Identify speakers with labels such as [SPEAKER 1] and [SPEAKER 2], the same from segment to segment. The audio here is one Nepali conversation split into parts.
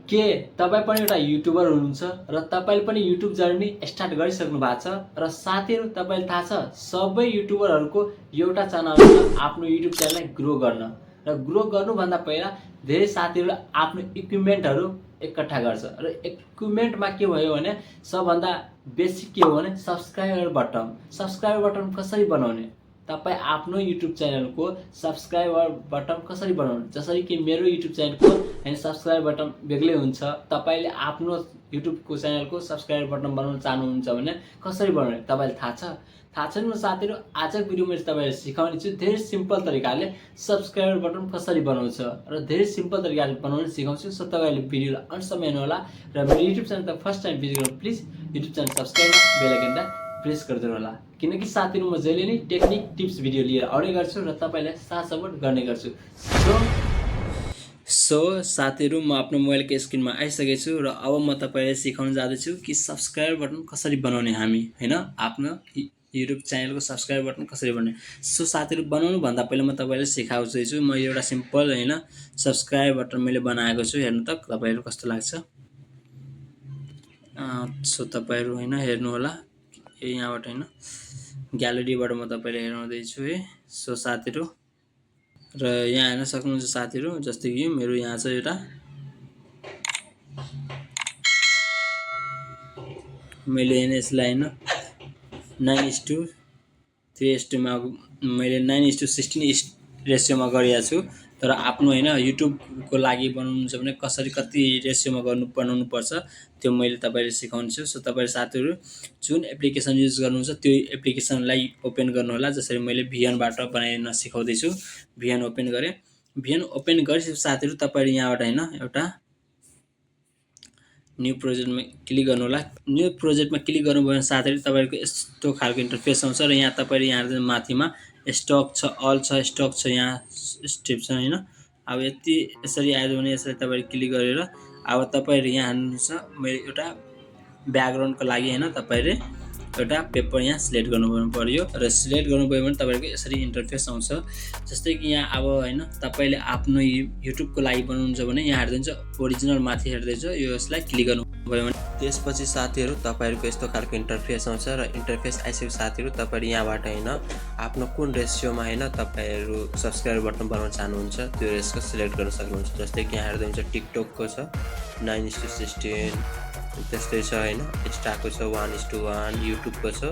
[SPEAKER 1] के तपाईँ पनि एउटा युट्युबर हुनुहुन्छ र तपाईँले पनि युट्युब जर्नी स्टार्ट गरिसक्नु भएको छ र साथीहरू तपाईँलाई थाहा छ सबै युट्युबरहरूको एउटा च्यानल हुन्छ आफ्नो युट्युब च्यानललाई ग्रो गर्न र ग्रो गर्नुभन्दा पहिला धेरै साथीहरूले आफ्नो इक्विपमेन्टहरू एकट्ठा गर्छ र इक्विपमेन्टमा के भयो भने सबभन्दा बेसिक के हो भने सब्सक्राइबर बटन कसरी बनाउने तपाईँ आफ्नो युट्युब च्यानलको सब्सक्राइबर बटन कसरी बनाउनु जसरी कि मेरो युट्युब च्यानलको हैन सब्सक्राइबर बटन बेग्लै हुन्छ तपाईले आफ्नो युट्युबको च्यानलको सब्सक्राइबर बटन बनाउन चाहनुहुन्छ भने कसरी बनाउने तपाईलाई थाहा छैन साथीहरु आजको भिडियोमा मैले तपाईलाई सिकाउने छु धेरै सिम्पल तरिकाले सब्सक्राइबर बटन कसरी बनाउँछ र धेरै सिम्पल तरिकाले बनाउन सिकाउँछु सो तपाईले भिडियोलाई अन्त्यसम्म हेर्नु होला र मेरो युट्युब च्यानल त फर्स्ट टाइम भिजिट गर्नु please YouTube channel subscribe bell icon press गरिदिनु होला किनकि साथीहरु म जहिले नै टेक्निक टिप्स भिडियो लिएर आउने गर्छु र तपाईलाई साथ सपोर्ट गर्ने गर्छु सो साथीहरु म आफ्नो मोबाइलको स्क्रिनमा आइसकेको छु र अब म तपाईलाई सिकाउन जाँदैछु कि सब्स्क्राइब बटन कसरी बनाउने हामी हैन आफ्नो युट्युब च्यानलको सब्स्क्राइब बटन कसरी बनाउने सो साथीहरु बनाउनु भन्दा पहिला म तपाईलाई सिकाउँछु म एउटा सिम्पल हैन सब्स्क्राइब बटन मैले बनाएको छु हेर्नु त तपाईहरु कस्तो लाग्छ सो तपाईहरु हैन हेर्नु होला यहाँबाट हैन ग्यालरीबाट म तपाईलाई हेराउँदै छु है सो साथीहरु र यहाँ हेर्न सक्नुहुन्छ साथीहरु जस्तै कि मेरो यहाँ छ एउटा मैले यसलाई हैन 9:3:2 मा मैले 9:16 रेशियोमा गरिएको छु तर आफ्नो हैन युट्युब को लागि बनाउनु छ भने कसरी कति रेशियोमा बनाउनु पर्छ त्यो मैले तपाईलाई सिकाउँछु सो तपाईहरु साथीहरु जुन एप्लिकेसन युज गर्नुहुन्छ त्यो एप्लिकेसनलाई ओपन गर्नु होला जसरी मैले VN बाट बनाउन सिकाउँदै छु VN ओपन गरे VN ओपन गरेपछि साथीहरु तपाईहरु यहाँबाट हैन एउटा न्यू प्रोजेक्टमा क्लिक गर्नु होला न्यू प्रोजेक्टमा क्लिक गर्नुभयो भने साथीहरु तपाईहरुको यस्तो खालको इन्टरफेस आउँछ र यहाँ तपाईहरु यहाँ माथिमा स्टक छ अल छ स्टक छ यहाँ स्टेप छ हैन अब यति यसरी आयो भने यसरी तपाईहरु क्लिक गरेर अब तपाईहरु यहाँ हेर्नुहुन्छ मैले एउटा ब्याकग्राउन्डको लागि हैन तपाईहरुले एउटा पेपर यहाँ सिलेक्ट गर्नु पर्यो र सिलेक्ट गर्नुभयो भने तपाईहरुको यसरी इन्टरफेस आउँछ जस्तै कि यहाँ अब हैन तपाईले आफ्नो युट्युबको लागि बनाउनुहुन्छ भने यहाँ हेर्नुहुन्छ ओरिजिनल माथि हेर्दै छ यो यसलाई क्लिक गर्नुभयो भने त्यसपछि साथीहरु तपाईहरुको यस्तो खालको इन्टरफेस आउँछ र इन्टरफेस आइसकेपछि साथीहरु तपाईहरु यहाँबाट हैन आफ्नो कुन रेशियोमा हैन तपाईहरु सब्स्क्राइबर बटन बनाउन चाहनुहुन्छ त्यो रेशियो सिलेक्ट गर्न सक्नुहुन्छ जस्तै कि यहाँ हेर्दै हुन्छ टिकटकको छ 9:16 त्यस्तै छ हैन इन्स्टाको छ 1:1 युट्युबको छ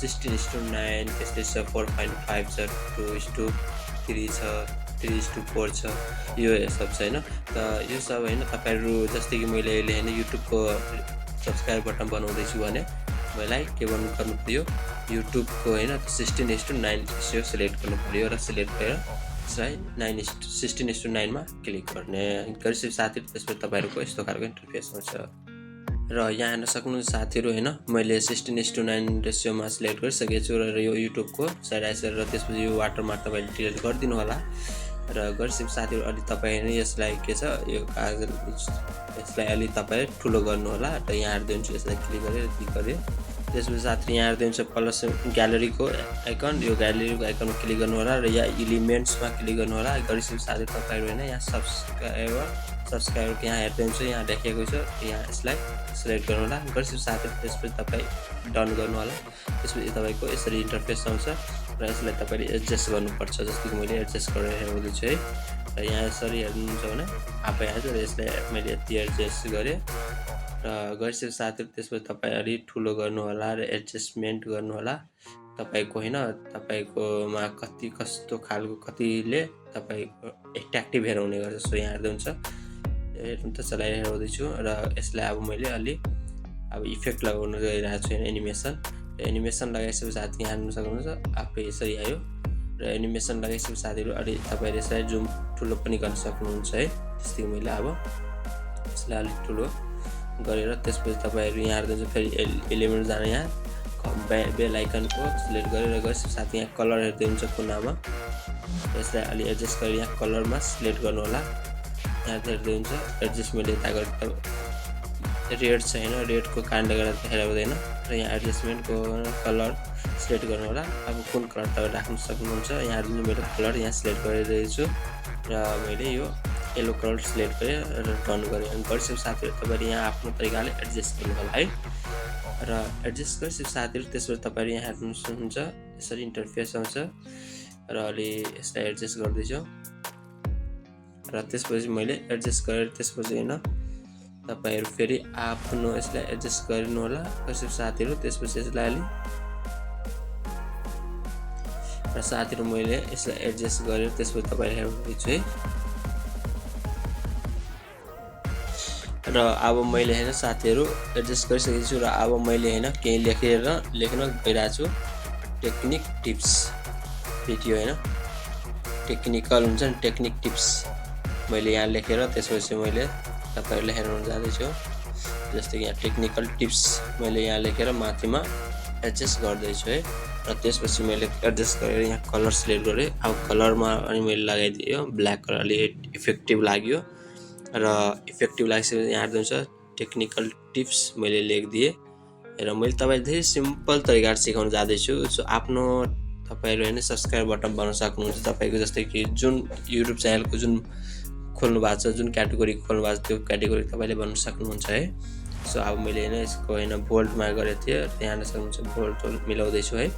[SPEAKER 1] 16:9 त्यस्तै छ 4.5 छ 2:3 छ 3:4 छ यो सब छ हैन त यो सब हैन तपाईहरु जस्तै कि मैले अहिले हैन युट्युबको सब्स्क्राइब बटन बनाउँदै छु भने मलाई के गर्नु पर्यो युट्युबको हैन 16:9 रेशियो सिलेक्ट गर्नु पर्यो र सिलेक्ट गरेर यसलाई 16:9 मा क्लिक गर्ने गरेपछि साथीहरु त्यसपछि तपाईहरुको यस्तो खालको इन्टरफेस हुन्छ र यहाँ हेर्न सक्नुहुन्छ साथीहरु हैन मैले 16:9 रेशियोमा सिलेक्ट गरिसकेको छु र यो युट्युबको साइड आइसकेर र त्यसपछि यो वाटरमार्क तपाईले डिलिट गरिदिनु होला र गरिसकेपछि साथीहरु अलि तपाईले यसलाई के छ यो कागज यसलाई अलि तपाई ठुलो गर्नु होला र यहाँ हेर्दै हुन्छ यसलाई क्लिक गरे त्यसपछि साथीहरु यहाँ हेर्दै हुन्छ प्लस ग्यालरीको आइकन यो ग्यालरीको आइकनमा क्लिक गर्नु होला र यहाँ एलिमेन्ट्समा क्लिक गर्नु होला गरिसकेपछि साथीहरु तपाईहरु हैन यहाँ सब्स्क्राइबर यहाँ हेर्दै हुन्छ यहाँ लेखेको छ यहाँ यसलाई सिलेक्ट गर्नु होला गरिसकेपछि साथीहरु त्यसपछि तपाई डन गर्नु होला त्यसपछि तपाईको यसरी इन्टरफेस आउँछ र यसलाई तपाईले एडजस्ट गर्नुपर्छ जस्तो कि मैले एडजस्ट गरेर हेर्दै छु है र यहाँ यसरी हेर्नुहुन्छ भने आफै आउँछ र यसलाई मैले यति एडजस्ट गरे र गरिसकेपछि साथीहरु त्यसपछि तपाई अलि ठुलो गर्नु होला र एडजस्टमेन्ट गर्नु होला तपाईको हैन तपाईकोमा कति कस्तो खालको कतिले तपाईको एट्र्याक्टिभ हेराउने गर्छ सो यहाँ हेर्दै हुन्छ हेर्नु त चलाइ हेर्दै छु र यसलाई अब मैले अलि अब इफेक्ट लगाउन गइरहेको छु एनिमेसन लगाइसकेपछि साथी यहाँ हेर्न सक्नुहुन्छ आफै यसरी आयो र एनिमेसन लगाइसकेपछि साथीहरु अलि तपाईले यसलाई जुम ठुलो पनि गर्न सक्नुहुन्छ है त्यस्तै मैले अब यसलाई अलि ठुलो गरेर त्यसपछि तपाईहरु यहाँ हेर्दै हुन्छ फेरि एलिमेन्ट जान यहाँ बेल आइकनको सिलेक्ट गरेर गएपछि साथी यहाँ कलर हेर्दै हुन्छ कुनामा यसलाई अलि एडजस्ट गरेर यहाँ कलरमा सिलेक्ट गर्नु होला यहाँ हेर्दै हुन्छ एडजस्टमेन्ट यता गरेर रेड छ हैन रेडको कारणले गर्दा देखाइ हुँदैन र यहाँ एडजस्टमेन्टको कलर सिलेक्ट गर्नु होला अब कुन कलर तपाईले राख्न सक्नुहुन्छ यहाँ हेर्नु मेरो कलर यहाँ सिलेक्ट गरिरहेको छु र मैले यो येलो कलर सिलेक्ट गरेँ र डन गरेँ अनि गरिसकेपछि साथीहरू तपाईँले यहाँ आफ्नो तरिकाले एडजस्ट गर्नु होला है र एडजस्ट गरिसकेपछि साथीहरू त्यसपछि तपाईँले यहाँ हेर्नुहुन्छ यसरी इन्टरफेस आउँछ र अलि यसलाई एडजस्ट गर्दैछु र त्यसपछि मैले एडजस्ट गरेर त्यसपछि हैन तपाईहरु फेरि आफ्नो यसलाई एडजस्ट गर्नु होला त्यसपछि साथीहरु त्यसपछि यसलाई अलि र साथीहरु मैले यसलाई एडजस्ट गरेर त्यसपछि तपाईहरु हेर्नुहुन्छ है र अब मैले हैन साथीहरु एडजस्ट गरिसकेको छु र अब मैले हैन केही लेखेर लेख्न गइरहेको छु टेक्निक टिप्स भिडियो हैन टेक्निकल हुन्छ नि टेक्निक टिप्स मैले यहाँ लेखेर त्यसपछि मैले तपाईहरुले हेर्न जाँदै छु जस्तै यहाँ टेक्निकल टिप्स मैले यहाँ लेखेर माथिमा एडजस्ट गर्दै छु है र त्यसपछि मैले एडजस्ट गरेर यहाँ कलर सिलेक्ट गरे अब कलरमा अनि मैले लगाइदियो ब्ल्याक कलरले इफेक्टिभ लाग्यो र इफेक्टिभ लागेपछि यहाँ हेर्नुहुन्छ टेक्निकल टिप्स मैले लेखिदिए र मैले तपाईलाई धेरै सिम्पल तरिकाले सिकाउन जाँदै छु सो आफ्नो तपाईहरु हैन सब्स्क्राइब बटन बनाउन सक्नुहुन्छ तपाईको जस्तै कि जुन युट्युब च्यानलको जुन खोल्नु भएको छ जुन क्याटेगोरी खोल्नु भएको छ त्यो क्याटेगोरी तपाईले बनाउन सक्नुहुन्छ है सो अब मैले हैन यसको हैन बोल्डमा गरेको थिए यहाँ हेर्न सक्नुहुन्छ बोल्ड मिलाउँदै छु है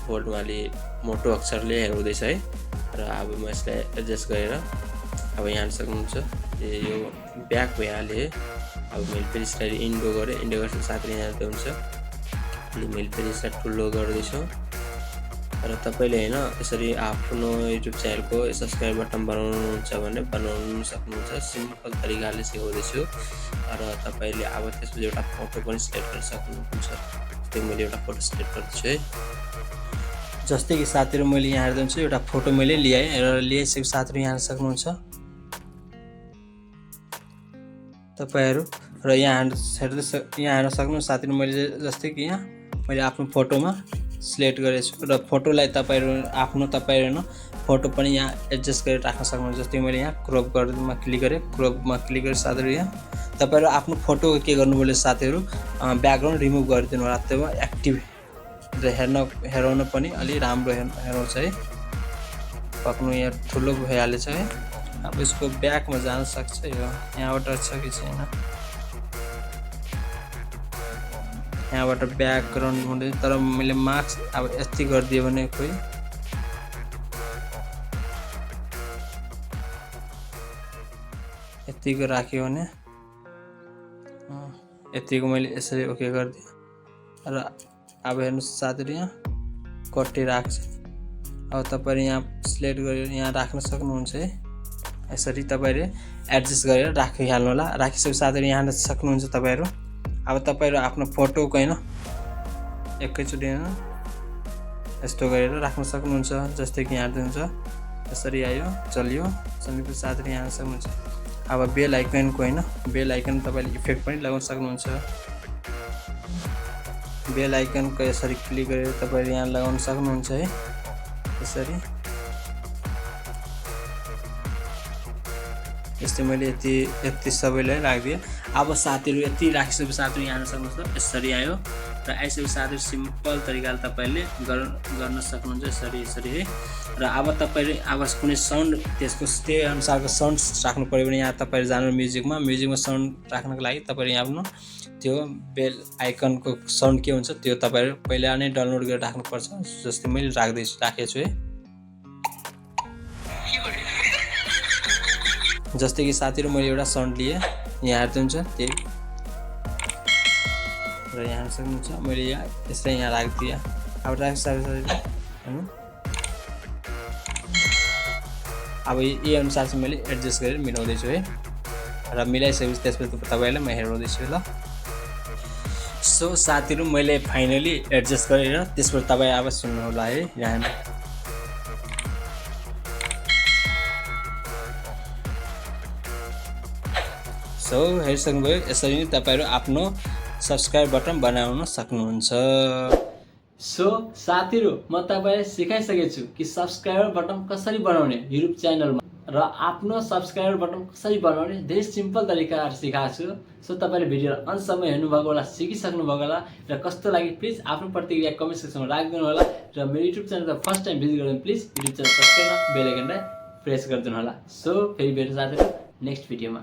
[SPEAKER 1] बोल्डमा अलि मोटो अक्षरले हेर्दैछ है र अब म यसलाई एडजस्ट गरेर अब यहाँ हेर्न सक्नुहुन्छ यो ब्याक भइहाल्यो अब मैले फेरि यसलाई इन्डो गरे इन्डो गरेर साथै यहाँ हुन्छ अनि मैले फेरि यसलाई ठुलो गर्दैछु र तपाईले हैन यसरी आफ्नो युट्युब च्यानलको सब्स्क्राइब बटन बनाउनुहुन्छ भने बनाउन सक्नुहुन्छ सिम्पल तरिकाले सिकाउँदै छु र तपाईले अब त्यसपछि एउटा फोटो पनि सिलेक्ट गर्न सक्नुहुन्छ त्यही मैले एउटा फोटो सिलेक्ट गर्छु है जस्तै कि साथीहरु मैले यहाँ हेर्दै एउटा फोटो मैले ल्याए र लिएपछि साथीहरु यहाँ सक्नुहुन्छ तपाईहरु र यहाँ हेर्न सक्नुहुन्छ साथीहरु मैले जस्तै कि यहाँ मैले आफ्नो फोटोमा सिलेक्ट गरेछु र फोटोलाई तपाईहरु आफ्नो न फोटो पनि यहाँ एडजस्ट गरेर राख्न सक्नुहुन्छ जस्तै मैले यहाँ क्रप गर्नुमा क्लिक गरे क्रपमा क्लिक गरे साथीहरु यहाँ तपाईहरु आफ्नो फोटो के गर्नुभयो साथीहरु ब्याकग्राउन्ड रिमुभ गरिदिनु होला त्यसमा एक्टिभ र हेराउन पनि अलि राम्रो हेराउँछ है पक्नु यहाँ ठुलो भइहालेछ है अब यसको ब्याकमा जान सक्छ यो यहाँबाट छ कि छैन यहाँबाट ब्याकग्राउन्ड हुँदै तर मैले मार्क्स अब यति गरिदियो भने कोही यतिको राख्यो भने यतिको मैले यसरी ओके गरिदिएँ र अब हेर्नुस् साथीहरु यहाँ कट्टी राख्छ अब तपाईहरु यहाँ सिलेक्ट गरेर यहाँ राख्न सक्नुहुन्छ है यसरी तपाईहरुले एडजस्ट गरेर राखिहाल्नु होला राखिसकेपछि साथीहरु यहाँ सक्नुहुन्छ तपाईहरु अब तपाईहरु आफ्नो फोटोको हैन एकैचोटी हैन यस्तो गरेर राख्न सक्नुहुन्छ जस्तै कि यहाँ हुन्छ यसरी आयो चल्यो चलेपछि साथीहरु यहाँ सक्नुहुन्छ अब बेल आइकनको हैन बेल आइकन तपाईले इफेक्ट पनि लगाउन सक्नुहुन्छ बेल आइकनको यसरी क्लिक गरेर तपाईले यहाँ लगाउन सक्नुहुन्छ है यसरी यस्तै मैले यति सबैलाई राखिदिए अब साथीहरु यति राखिसकेपछि साथीहरु यहाँ सक्नुहुन्छ यसरी आयो र आइसकेपछि साथीहरु सिम्पल तरिकाले तपाईले गर्न सक्नुहुन्छ यसरी है र अब तपाईले अब कुनै साउन्ड त्यसको त्यही अनुसारको साउन्ड राख्नु पर्यो भने यहाँ तपाईले जानु म्युजिकमा साउन्ड राख्नको लागि तपाईले यहाँ आफ्नो त्यो बेल आइकनको साउन्ड के हुन्छ त्यो तपाईहरु पहिला नै डाउनलोड गरेर राख्नुपर्छ जस्तै मैले राखेको छु है जस्तै कि साथीहरु मैले एउटा साउन्ड लिए यहाँ हेर्नुहुन्छ त्यही र यहाँ सक्नुहुन्छ मैले यहाँ यसलाई यहाँ राखिदिए अब राखिसकेपछि अब यही अनुसार चाहिँ मैले एडजस्ट गरेर मिलाउँदै छु है र मिलाइसकेपछि त्यसपछि तपाईलाई म हेराउँदै छु ल सो साथीहरु मैले फाइनली एडजस्ट गरेर त्यसपछि तपाई अब सुन्नु होला है यहाँ सो हेरिसक्नुभयो यसरी नै तपाईहरु आफ्नो सब्स्क्राइब बटन बनाउन सक्नुहुन्छ सो साथीहरु म तपाईलाई सिकाइसकेको छु कि सब्स्क्राइबर बटन कसरी बनाउने युट्युब च्यानलमा र आफ्नो सब्स्क्राइबर बटन कसरी बनाउने धेरै सिम्पल तरिकाहरु सिकाएको छु सो तपाईले भिडियो अन्तसम्म हेर्नु भएको होला सिकिसक्नु भएको होला र कस्तो लाग्यो प्लिज आफ्नो प्रतिक्रिया कमेन्ट सेक्सनमा राख्दिनु होला र मेरो YouTube channel first time visit गर्दा please YouTube channel subscribe bell आइकनलाई प्रेस गरिदिनु होला। सो फेरि भेट्नु साथीहरु नेक्स्ट भिडियोमा।